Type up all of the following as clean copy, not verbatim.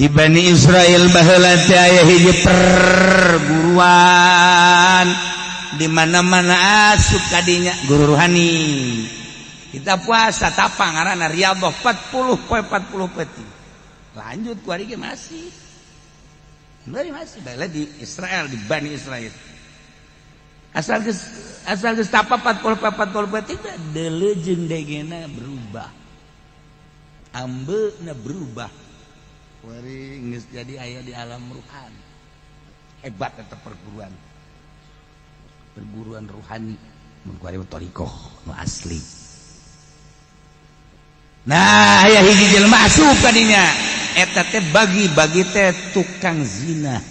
Di Bani Israel baheula teh aya hiji perguruan, di mana-mana asup kadinya guru ruhani. Kita puasa tapa ngaranna riyadhah 40 poe 40 peuting. Lanjut ku ari ge masih. Masih baheula di Israel, di Bani Israel. Asal geus tapa 40 poe 40 peuting teh deuleu jeung degena berubah. Ambeuna berubah. Kuari geus jadi aya di alam ruhani. Hebat eta perguruan. Perguruan ruhani. Mun kuari mah thariqah nu asli. Nah, aya hiji jelema asup ka dinya. Eta teh bagi-bagi teh tukang zina.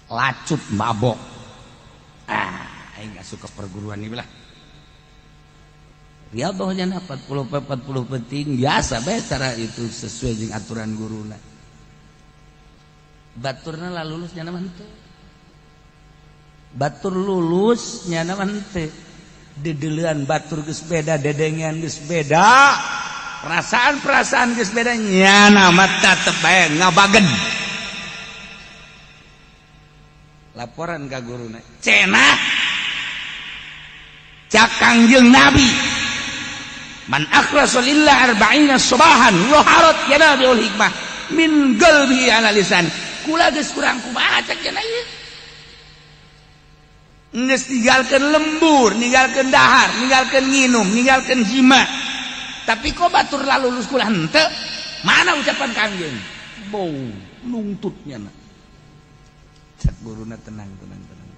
Lacut mabok. Ah, aing asup ka perguruan ieu lah. Riyadhahnya 40 40 peuting biasa bae, cara itu sesuai dengan aturan guruna. Baturna lah lulus, nyana mah henteu. Batur lulus, nyana mah henteu. Dedeleuan batur geus beda, dedengean geus beda, perasaan-perasaan geus beda, nyana mah tetep bae ngabagen. Laporan ka guruna. Cenah cak Kangjeng Nabi, man akhlasa lillah arba'ina sabahan zaharat yanabiul hikmah min qalbihi ala lisan. Kula geus kurang kumaha cek cenah ieu, geus ninggalkeun lembur, ninggalkeun dahar, ninggalkeun nginum, ninggalkeun jima, tapi kok batur lalulus, kula henteu. Mana ucapan Kangjeng? Bau nungtutnya na. Cek guruna, "Tenang, tenang, tenang."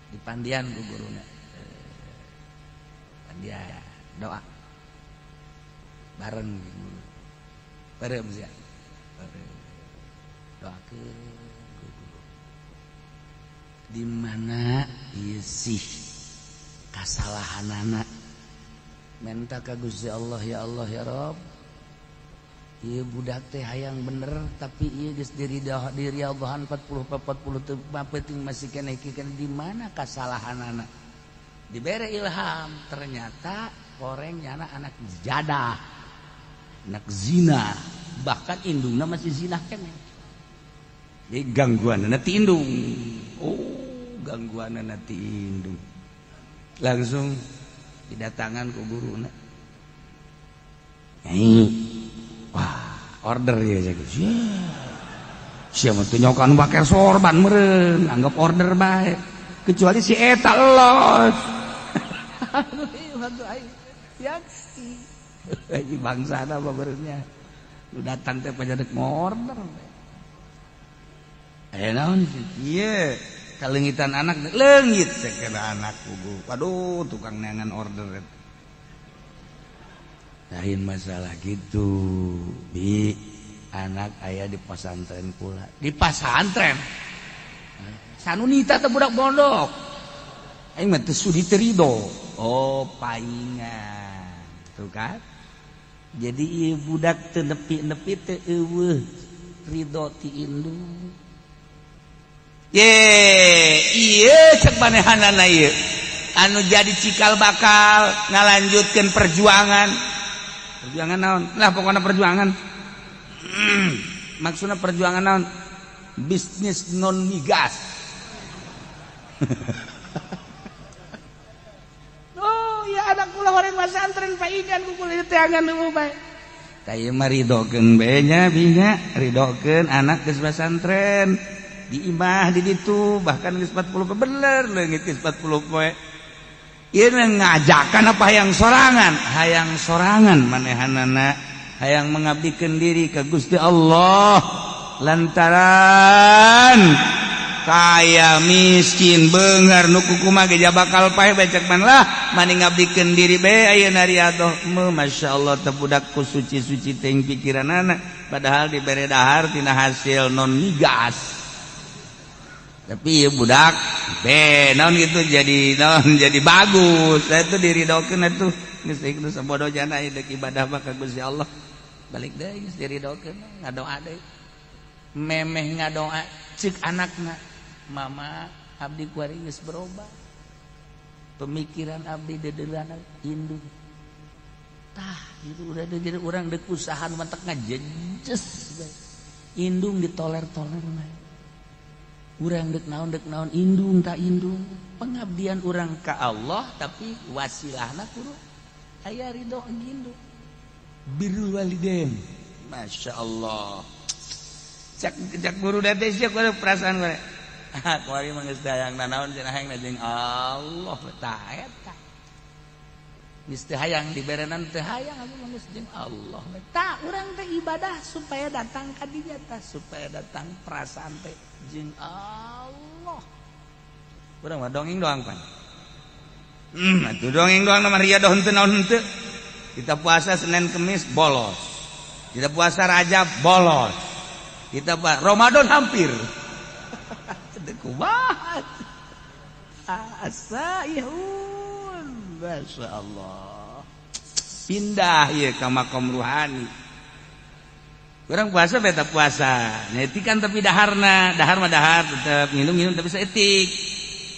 Dipandian ku guruna, dia doa bareng bareng sia doa ke guru, di mana ieu sih kasalahanana? Menta ka Gusti Allah, "Ya Allah, ya Rob, ieu budak teh hayang bener, tapi ieu geus diri diri Allahan 40 40 teu peuting masih keneh kieu. Di mana kasalahanana?" Dibere ilham, ternyata koreng nyana anak jadah, anak zina, bahkan indungna masih zina keneh. Jadi gangguan nanti indung. Oh, gangguan nanti indung. Langsung didatangan ke guru. Nyai, wah, order ya. Siapa tuh nyokan pakai sorban meren, anggap order baik, kecuali si eta los. Yaksi bangsa apa berenya lu datang teh pajadak mau order. Eh, naon sih ieu kalengitan anak leungit kena anak kugu. Waduh, tukang neangan order. Lain masalah gitu bi, anak ayah di pesantren pula, di pesantren sanunita teh budak pondok aing mah teu sudi teu ridho. Oh, paingan tuh kan. Jadi ieu budak teu nepi-nepi teu eueuh ridho ti indung. Ye, ieu cek manehanana ieu anu jadi cikal bakal ngalanjutkeun perjuangan. Perjuangan naon lah, pokoknya perjuangan. Maksudnya perjuangan naon? Bisnis non migas. Oh ya, anak kula horeng pesantren paingan ku kula teangan nu bae. Tah, ieu mah ridokeun bae nya binya, ridokeun anak geus pesantren di imah di ditu, bahkan geus 40 poe bener leungit geus 40 poe. Ieu ngajakan apa hayang sorangan? Hayang sorangan manehanana, hayang mengabdikeun diri ka Gusti Allah lantaran kaya miskin beunghar nu kumaha ge bakal paeh becek man lah, mani ngabdikeun diri bae ayeuna riyadhah. Masya Allah teh budak ku suci-suci teh pikiranana, padahal dibere dahar tina hasil non migas. Tapi ya budak be naon gitu, jadi naon, jadi bagus. Saya tuh diridokeun atuh geus geus sabodo jana deuk ibadah mah ka Gusti Allah. Balik deui geus diridokeun, ngadoa deui. Memeh ngadoa cek anakna, "Mama, abdi kuari geus berubah pemikiran abdi, dedeulana indung." Tah, itu udah jadi urang dek usaha nu matak ngajejes indung ditoler-toler mah. Urang dek naon indung tak indung pengabdian urang ka Allah, tapi wasilahna kudu aya ridho indung. Birrul walidain, Masya Allah. Cak cak guru teh sia kudu perasaan gue. Ah, kuari mah geus hayang nanaon cenah, hayang jeung Allah tah eta. Geus teu hayang diberenan, teu hayang aku mah, geus jeung Allah. Tah, urang teh ibadah supaya datang ka dinya tah, supaya datang perasaan teh jeung Allah. Urang mah dongeng doang pan. Atuh dongeng doang mah, riadoh henteu naon henteu. Kita puasa Senin Kemis bolos. Kita puasa Rajab bolos. Kita puasa Ramadan hampir. Kumaha? Asaihun. Masya Allah. Pindah ya ke makom ruhani. Kurang puasa beta puasa. Nyetikan tapi daharna, dahar mah dahar tetep minum-minum tapi seetik.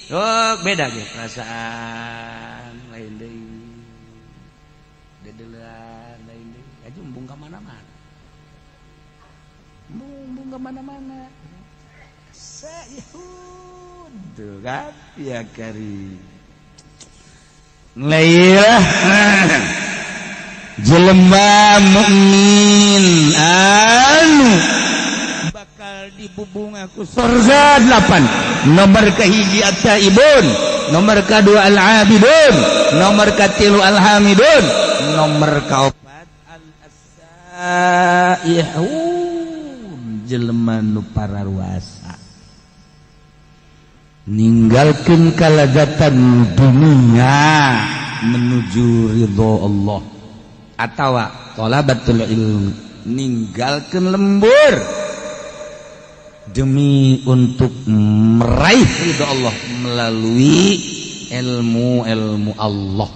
Oh, beda ge perasaan lain deui. Dedelan lain deui. Aja embung ka mana-mana. Embung ka mana-mana. Saihun. Tuh kan ya kari. Lailah jelema mukmin anu bakal dibubunga ku surga delapan. Nomor kahiji at-taibun, nomor kedua al-abidun, nomor katilu al-hamidun, nomor kaopat al-asaihun, jelema nu pararuasa ninggalkeun kalazatan dunia menuju ridho Allah, atawa thalabatul ilmi, ninggalkeun lembur demi untuk meraih ridho Allah melalui ilmu-ilmu Allah.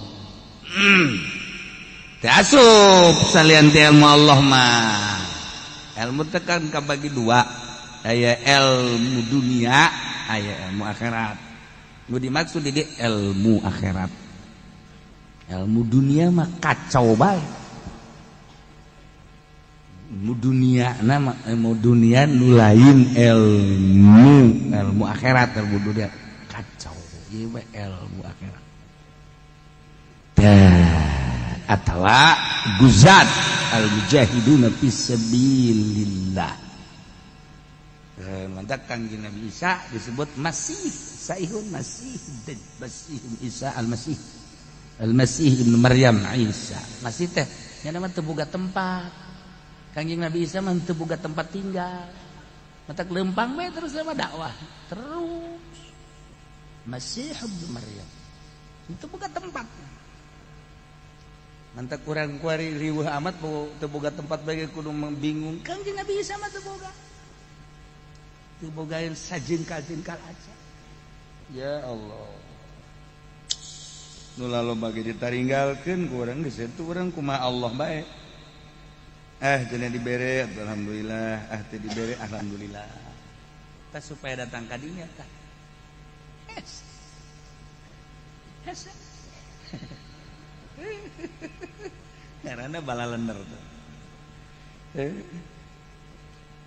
Teu asup salian ti ilmu Allah mah. Ilmu tekan kabagi dua, aya ilmu dunia, aya ilmu akhirat. Nu dimaksud di ilmu akhirat, ilmu dunia mah kacau bae. Ilmu dunia nama ilmu dunia nu lain ilmu ilmu akhirat, ilmu dunia kacau, ieu mah ilmu akhirat. Tah, atawa guzat al mujahiduna fisabilillah. Mantap Kangjeng Nabi Isa disebut Masih Saihun, Masih Masih Isa Al-Masih, Al-Masih Ibnu Maryam Isa. Masih teh nya mah teu boga tempat. Kangjeng Nabi Isa mah teu boga tempat tinggal, matak lempang we terus sama dakwah terus. Masih Ibnu Maryam itu boga tempat. Mantap kurang kuari riweuh amat teu boga tempat bagi kudu bingung. Kangjeng Nabi Isa mah teu boga, teu bogaeun sajengkal-jengkal aja. Ya Allah, nu loba bagi ditaringgalkeun ku urang geus itu, urang kumaha Allah bae. Eh, cenah dibere alhamdulillah, ah teu dibere alhamdulillah. Tah, supaya datang ka dinya tah. Hese. Hese. Karena balalender tuh. Eh.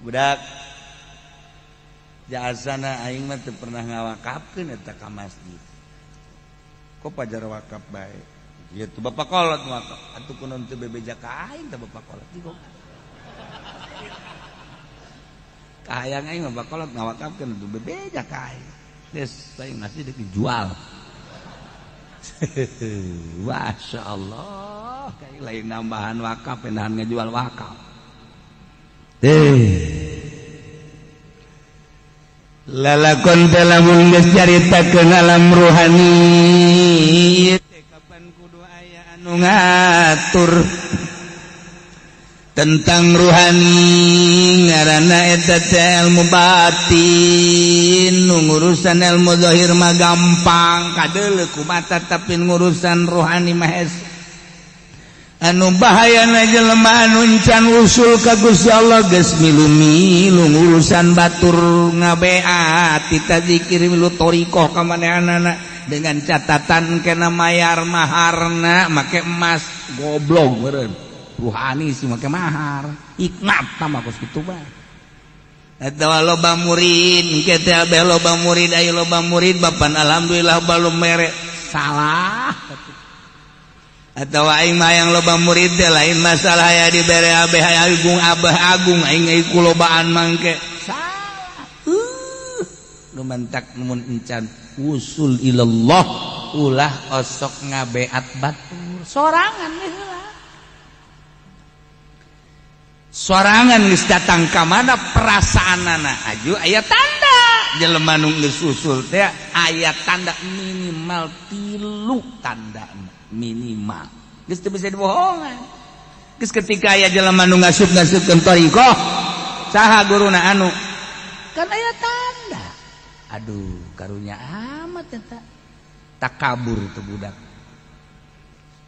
Budak jasana aing mah teu pernah ngawakafkeun eta ka masjid. Kok pajar wakaf bae? Gitu bapak kolot wakaf. Atuh kunaon teu bebeja ka aing teh bapak kolot? Ieu kahayang aing mah bapak kolot ngawakafkeun atuh bebeja ka aing. Geus aing masih dijual. Masya Allah, kayak lain nambahan wakaf, pindahan ngejual wakaf. Eh, lalakon teh lamun geus caritakeun alam ruhani teh kapan kudu aya anu ngatur tentang ruhani, ngaranna eta teh ilmu batin. Nu ngurusan ilmu zahir mah gampang kadeuleu ku mata, tapi ngurusan ruhani mah hese. Anu bahayana jelema anu can usul ka Gusti Allah geus milu-milu ngurusan batur, ngabeat tita zikir, milu thoriqoh ka manehanana. Dengan catatan kena mayar maharna make emas. Goblok meureun ruhani sih make mahar, iknat tambah kos kitu bae. Atawa loba murid engke teh, abeh loba murid, ayo loba murid bapan, alhamdulillah balum mere, salah. Atau aing mah yang loba murid teh lain masalah ya dibere abeh agung, abah agung aing ku lobaan mangke, salah. Nu mantak mun encan usul ilallah, ulah osok ngabeat batur sorangan heula. Sorangan geus datang ka mana perasaanana, aju aya tanda jelema nu geus usul teh, aya tanda minimal tilu tanda minimal, geus teu bisa dibohongan. Geus ketika aya jelema nu ngasup-ngasupkeun thariqah, saha guruna, anu kan aya tanda, aduh karunya amat eta, takabur tuh budak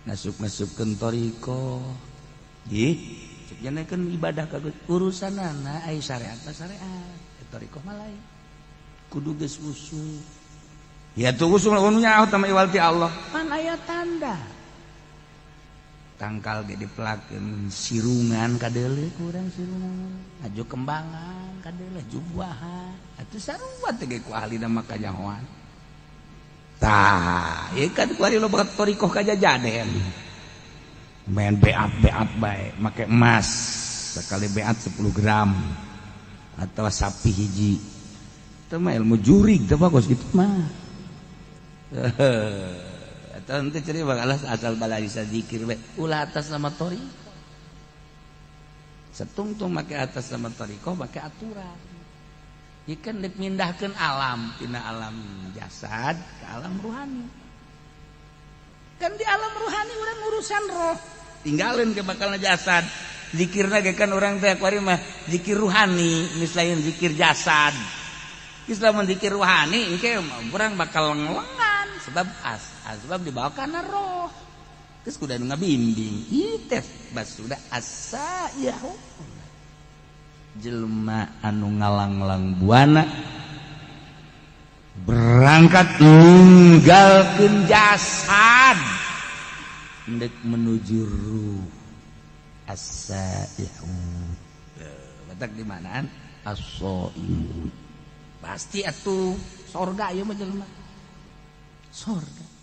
ngasup-ngasupkeun thariqah. Ih, cek kan ibadah ka urusanana, ai syariat mah syariat, thariqah mah lain, kudu geus usul. Ya tuh usul nu nyaho tama iwal ti Allah pan aya tanda tangkal ge dipelakeun sirungan kadeuleu, kurang sirungan aju kembangan kadeuleu jubuahan atuh sarua teh ge ku ahlina mah kanyahoan. Tah ieu kan kuari loba thariqah kajajaden, main beat beat bae make emas, sekali beat 10 gram atau sapi hiji. Itu mah ilmu jurig teh, bagus gitu mah. Atau nanti cerita alas asal balai zikir bae, ulah atas nama thariqah. Setungtung make atas nama thariqah, make aturan. Ikan dipindahkan alam tina alam jasad ke alam ruhani. Kan di alam ruhani orang urusan roh, tinggalin ke bakal jasad. Zikirna ge kan orang teh kuari mah zikir ruhani, misalnya zikir jasad. Islam zikir ruhani engke orang bakal lengan sebab as sebab dibawa karena roh. Terus kuda ngabimbing ieu bas sudah asa ya jelema anu ngalanglang buana berangkat ninggalkeun jasad ndek menuju ruh, as-saihun. Batak di manaan as-saimun pasti atuh sorga ieu mah jelema sorga.